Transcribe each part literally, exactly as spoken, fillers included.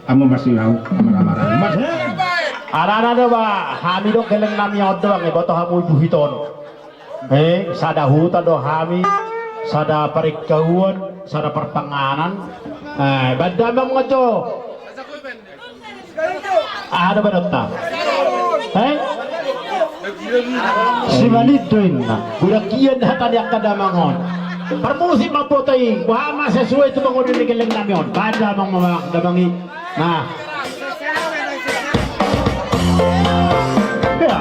Amu masi au amar-amar. Alana do ba hami do geleng nami on do, anga iboto hamu ibu hiton. Eh, sada huta do hami, sada paringkauan, sada parpanganan. Eh, banda manggojo. Aha do badonta? Eh? Simanit do inna. Budak ian hata ni angka damang on. Parmusik ma boto i. Boha ma sesuai tu mangoni ni geleng nami on. Banda mangmamang damang i. Nah. Ya.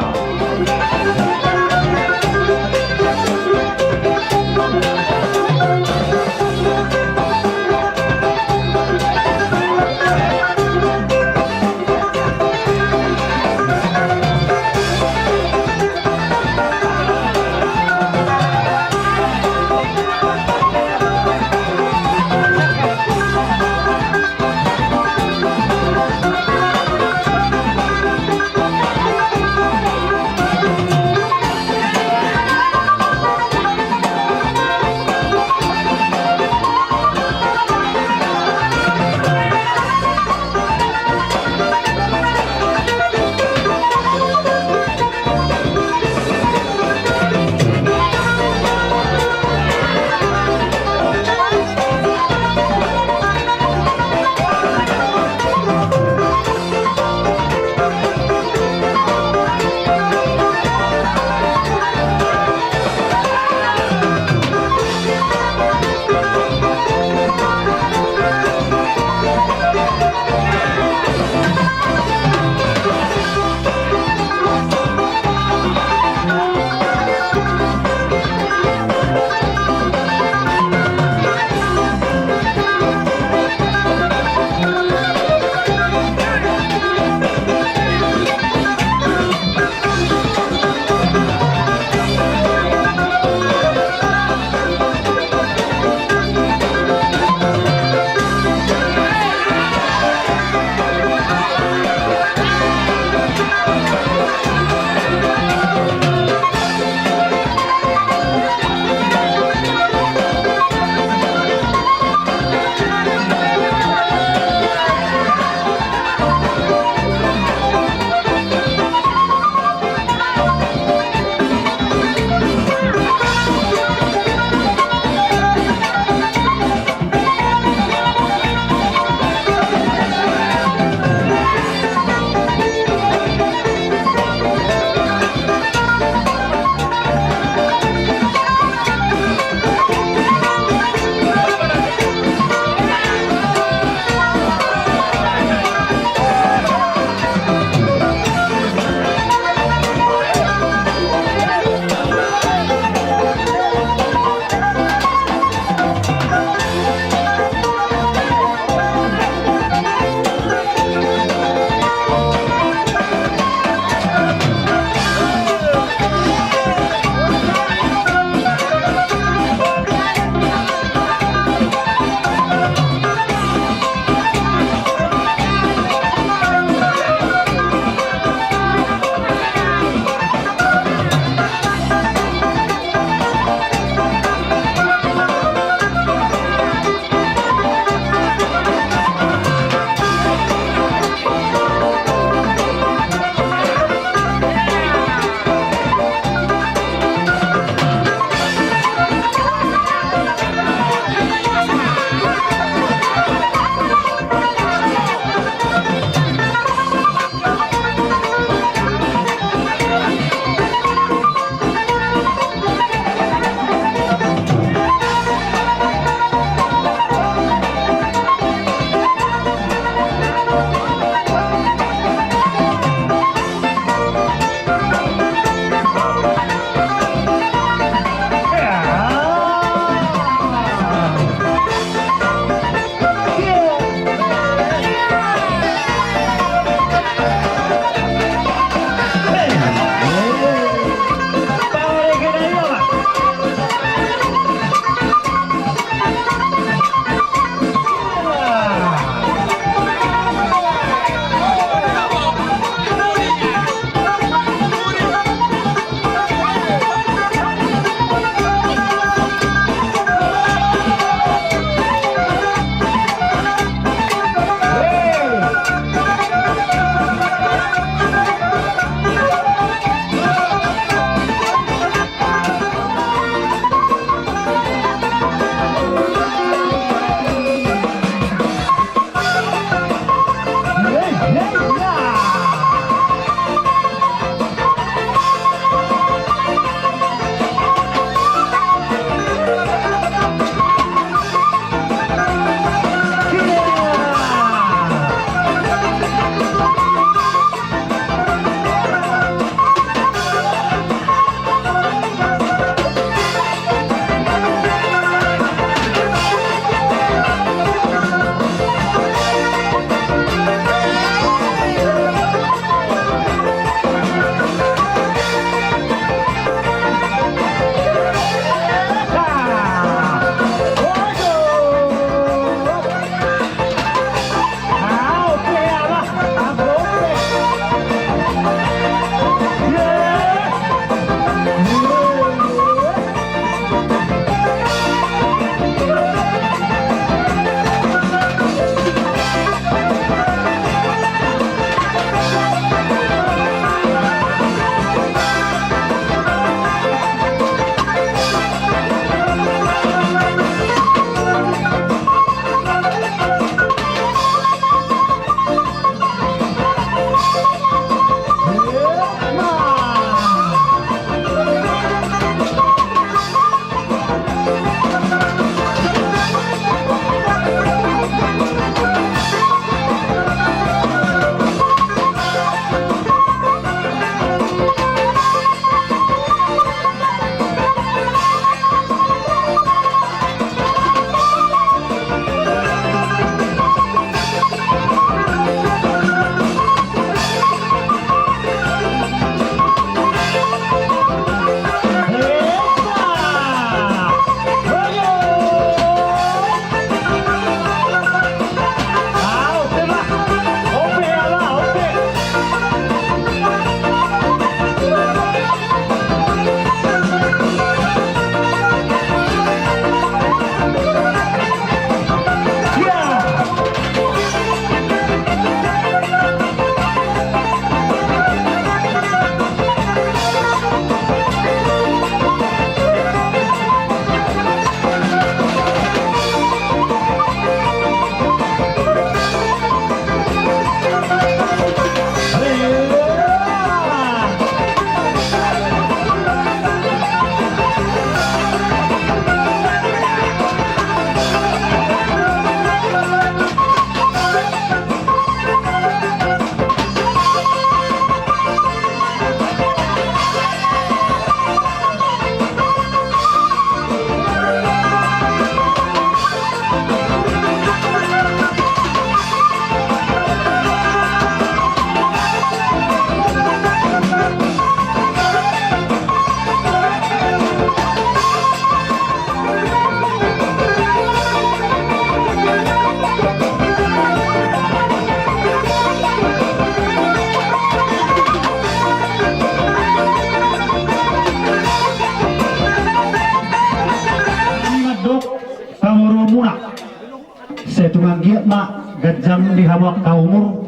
Di hamu angka umur,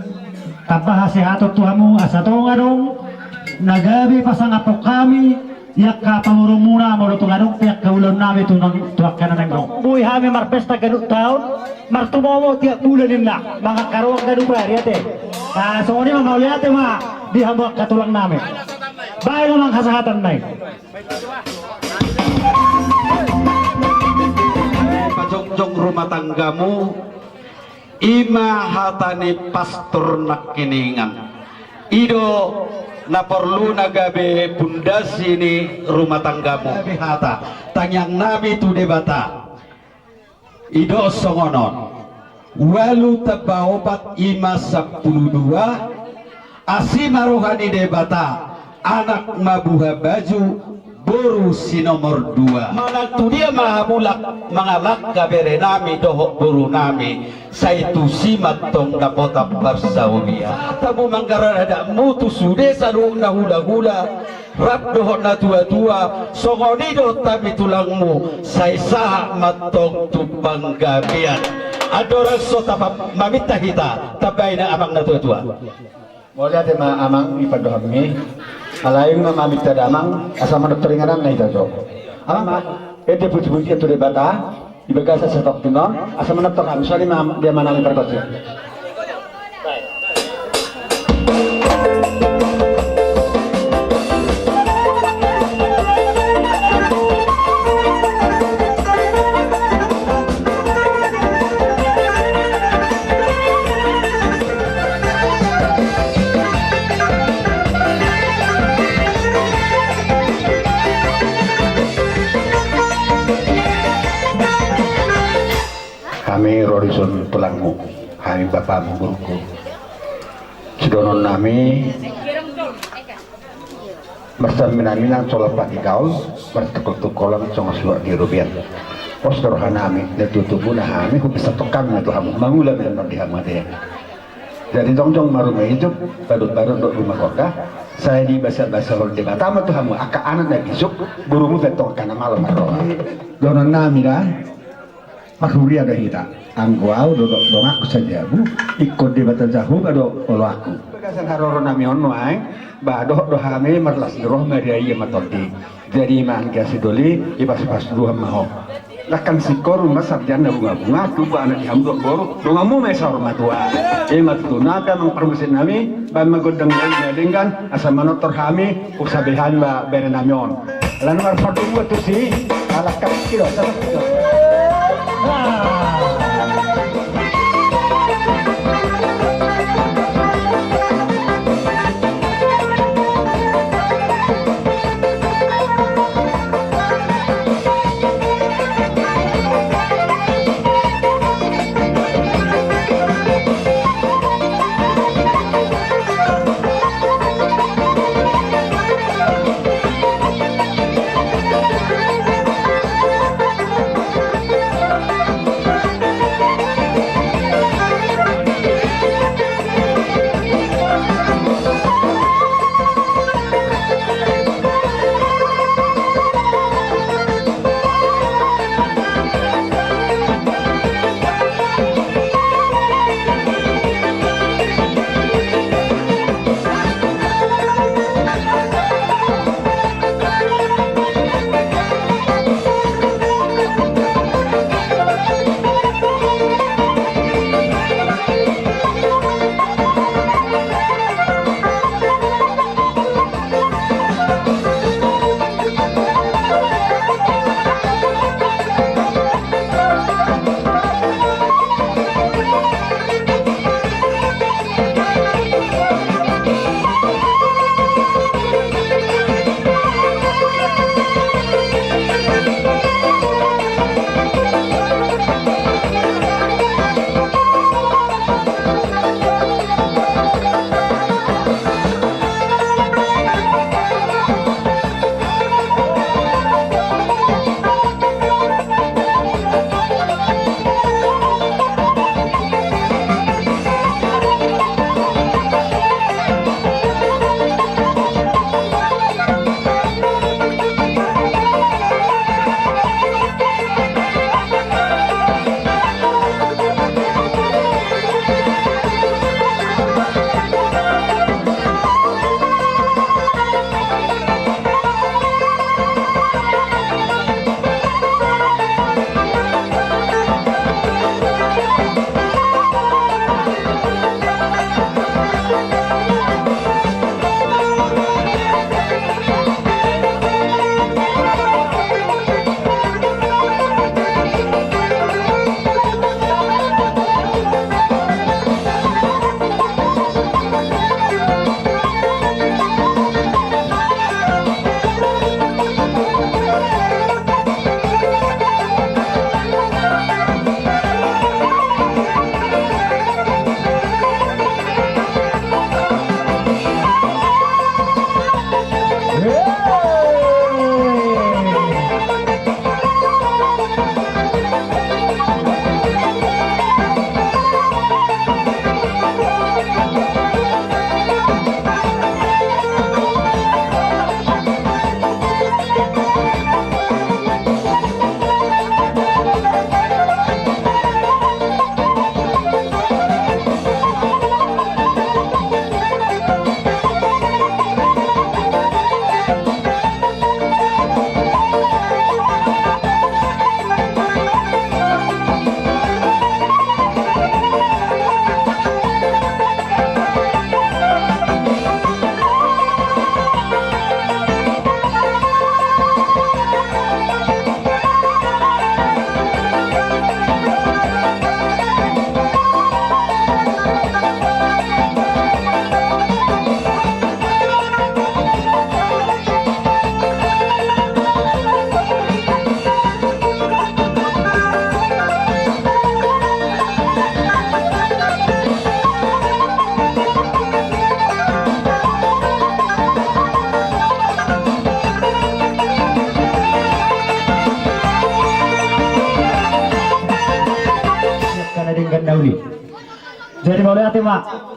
tamba hasehaton tu hamu, asa tung adong na gabe pasangaphon hami di angka pamoruonmuna, molo tung adong pe angka ulaonnami tu nang, tu angka na naeng ro. Boi hami marpesta ganup taon, martumomo tiap bulan ninna, mangan karoang ganup ari ate. Nah, songon i ma, mauliate ma di hamu angka tulangnami. Baen ma amang hasahatan nai. Pajongjong rumah tanggamu, i ma hata ni Pastor Nangkiningan. I do na porlu na gabe pundasi ni rumah tanggamu. Gabe hata tangiangnami tu Debata. I do songon on. Ualu tamba opat i ma sampulu dua. Asi ma roha ni Debata, anak ma buhabaju, boru si nomor dua. Manang tu dia ma hamu mangalangka berenami dohot borunami, sai tusi ma antong dapotan parsaulian. Tamu manggarar adatmu tu sude saluhut na hulahula, rap dohot na tuatua, songon i dohot hami tulangmu, sai sahat ma antong tu panggabean. Andorang so tapa-, maminta hita, tambai na amang na tuatua. Mauliate ma amang, i pandohanmi. Alai ma maminta damang, asa manortor inganan na hita jo. Amang ma, ende pujipujian tu Debata, di bagasan santongkin on, asa manortor hami, songon i ma di amanami pargonsi. Hami ro dison tulangmu, hami bapakmu, boruku. Sidohononnami, marsaminaminan sola panggabean, martungkoltungkolan songon suhut di robean. Pos do rohanami, na tuatua muna hami, hupasahat hami tu hamu, mangula ma annon di hamu ate. Jadi jongjong ma ruma ijuk, badutbadut dohot ruma gondang, sai dibasabasahon Debata ma tu hamu angka anak na bisuk, borumu pe antong angka na malo marroha. Dohononnami da. Marhuria do hita, anggo au do donganku sajabu, ingkon Debata Jahowa do oloanku. Bagasan haroronami on nuaeng, ba dohot do hami marlas ni roha ma di ia ma tondi. Jadi ma anggia sidoli, ipasupasu Tuhan ma ho. Dangkan singkoru ma sarjana bungabunga, tubu anak di hamu dohot boru, donganmu ma i saur matua. I ma tutu nangkin amang parmusik nami, baen ma gondang na denggan, asa manortor hami, husabe hami ma berenami on. Lalu marpadu buat tusi, alak kaki do, sama do.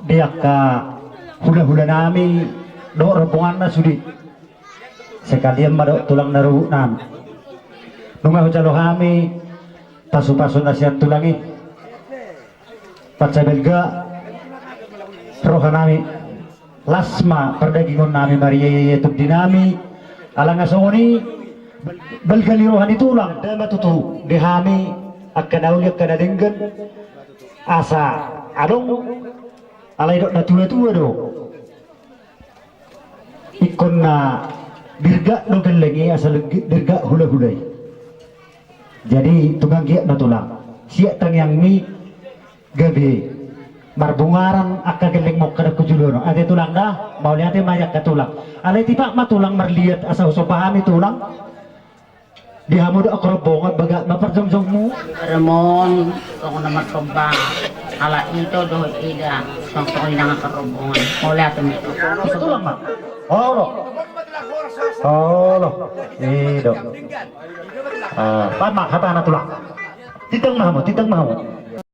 Di angka hulahula nami dohot rombonganna sude. Sekalian ma dohot tulang na ruhut nami. Nunga hujalo hami pasupasu na sian tulang i. Mansai balga roha nami. Las ma pardagingon nami, maria ia tondi nami. Ala nga songon i, balga ni roha ni tulang. Dama tutu di hami angka na uli angka na denggan. Asa adong, alai dok na tua-tua do. Ingkon na dirgak do gelleng i asa dirgak hulahula i. Jadi tung anggiat ma tulang, siat tangiangmi gabe marbungaran angka gelleng mongka dohot juluan on. Ate tulang da, mauliate ma i angka tulang. Alai tipak ma tulang marliat asa husomba hami tulang. Di hamu dohot angka rombongan bagak ma parjongjongmu. Remon, songon na marsomba. Ala ito dohot ida, songon songon i nang angka rombongan. Mauliate ma. Tulang ma. Olo. Olo. Ido. Ah, pan ma hatana tulang. Titang ma hamu, titang ma hamu.